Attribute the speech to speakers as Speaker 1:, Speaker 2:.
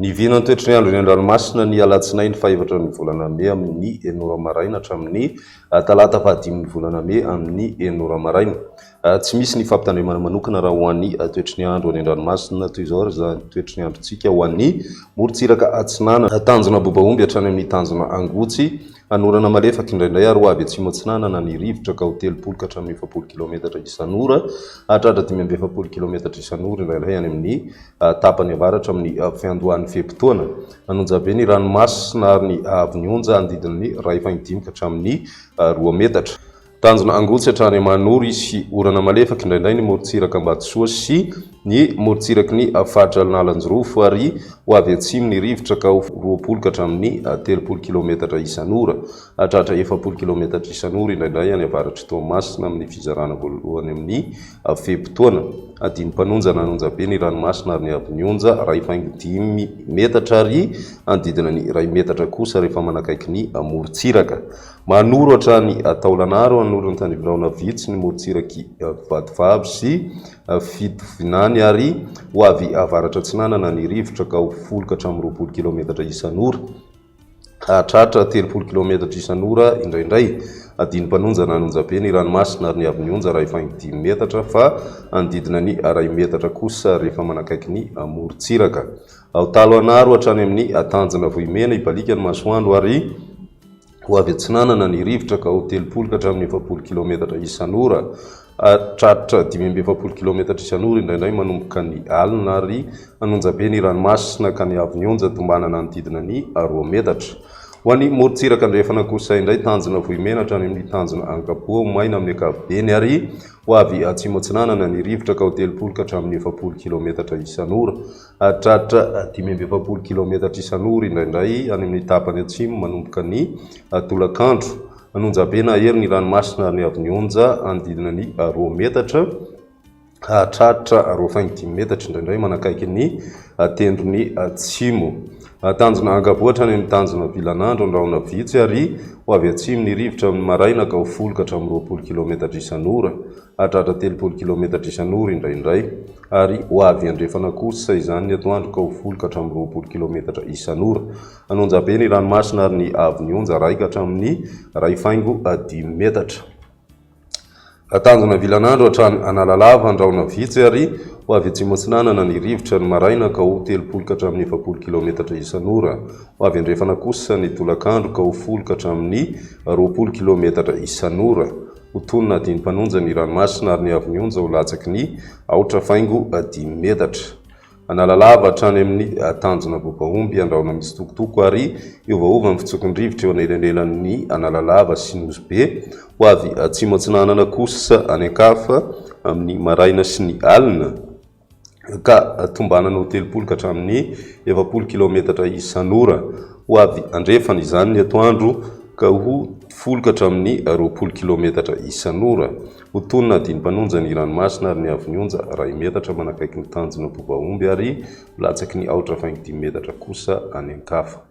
Speaker 1: Ny vinan'ny toetry ny andro eny an-dranomasina ny alatsinainy fahefatra ny volana mey amin'ny enina ora maraina hatramin'ny talata fahadimin'ny volana mey amin'ny enina ora maraina. Tsy misy ny fampitandremana manokana raha ho an'ny toetry ny andro any an-dranomasina. Toy izao ary izany toetry ny androntsika ho an'ny morontsiraka atsinanana. Tanjona Bobaomby hatrany amin'ny tanjona Angotsy. Hanorana malefaka indraindray ary ho avy atsimo atsinanana ny rivotra ka ho 30 ka hatramin'ny 40 kilaometatra isan'ora hahatratra 45 kilaometatra isan'ora indraindray any amin'ny tapany avaratra amin'ny fiandohan'ny fe-potoana. Hanonja be ny ranomasina ary ny haavon'ny onja hanodidina ny 1.5 ka hatramin'ny 2 metatra. Tanjona Angotsy hatrany Manoro hisy orana malefaka indraindray ny morontsiraka Ambatosoa sy ny morontsiraky ny faritra Analanjirofo ary ho avy atsimo ny rivotra ka ho 20 ka hatramin'ny 30 kilaometatra isan'ora hahatratra 40 kilaometatra isan'ora indraindray any avaratr'i Toamasina amin'ny fizarana voalohany amin'ny fe-potoana. Adino mpanonja nanonja be ny ranomasina ary niabo ny onja, 1.5 metatra ary hanodidina ny iray metatra kosa rehefa manakaiky ny morontsiraka. Manoro hatrany Taolagnaro, hanoro ny tandrifin-drahona vitsy ny morontsirak'i Vatovavy sy Fitovinany ary ho avy avaratra atsinanana ny rivotra ka ho 10 ka hatramin'ny 20 kilaometatra isan'ora. Hahatratra 30 kilaometatra isan'ora indraindray. Adino mpanonja na an'onjabe ny ranomasina ary ny haavon'ny onja raha efa dimy metatra fa hanodidina ny iray metatra kosa rehefa manakaiky ny morontsiraka. Ao Taloanaro hatrany amin'ny Tanjona Vohimena hibaliaka ny masoandro ary ho avy atsinanana ny rivotra ka ho 30 ka hatramin'ny 40 kilaometatra isan'ora. Hahatratra 45 kilaometatra isan'ora indraindray manomboka ny alina ary hanonja be ny ranomasina ka ny haavon'ny onja tombanana hanodidina ny 2 metatra. Ho an'ny morontsiraka andrefana kosa indray, tanjona Vohimena hatrany amin'ny tanjona Ankapoa ho maina amin'ny ankapobeny ary ho avy atsimo atsinanana ny rivotra ka ho 30 ka hatramin'ny 40 kilaometatra isan'ora. Hahatratra 45 kilaometatra isan'ora indraindray any amin'ny tapany atsimo manomboka ny tolakandro. An'Onjabe na hery ny ranomasina ary ny haavon'ny onja hanodidina ny 2 metatra, hahatratra 2.5 metatra indraindray manakaiky ny tendrony atsimo. Tanjona Ankaboa hatrany amin'ny tanjona Vilanandro ny rahona vitsy ary ho avy atsimo ny rivotra amin'ny maraina ka ho 10 ka hatramin'ny 20 kilaometatra isan'ora, hahatratra 30 kilaometatra isan'ora indraindray ary ho avy andrefana kosa izany ny atoandro ka ho 10 ka hatramin'ny 20 kilaometatra isan'ora. An'Onjabe ny ranomasina ary ny haavon'ny onja iray ka hatramin'ny 1.5 metatra. Tanjona Vilanandro hatrany Analalava, Andrahona vitsy ary ho avy atsimo atsinanana ny rivotra ny maraina ka ho 30 ka hatramin'ny 40 kilaometatra isan'ora. Ho avy andrefana kosa ny tolakandro ka ho 10 ka hatramin'ny 20 kilaometatra isan'ora. Ho tonina adin'ny mpanonja ny ranomasina ary ny haavon'ny onja ho latsaky ny 8.5 metatra. Analalava hatrany amin'ny tanjona Bobaomby, Andrahona mitsitokotoko ary hiovaova ny fitsoky ny rivotra eo anelanelan'ny Analalava sy Nosy Be. Ho avy atsimo atsinanana kosa any an-kafa amin'ny maraina sy ny alina ka tombanana ho 30 ka hatramin'ny 40 kilaometatra isan'ora. Ho avy andrefana izany ny atoandro ka ho 10 ka hatramin'ny 20 kilaometatra isan'ora. Ho tonina adino mpanonja ny ranomasina ary ny haavon'ny onja iray metatra manakaiky ny tanjona Bobaomby ary latsaky ny 8.5 metatra kosa any an-kafa.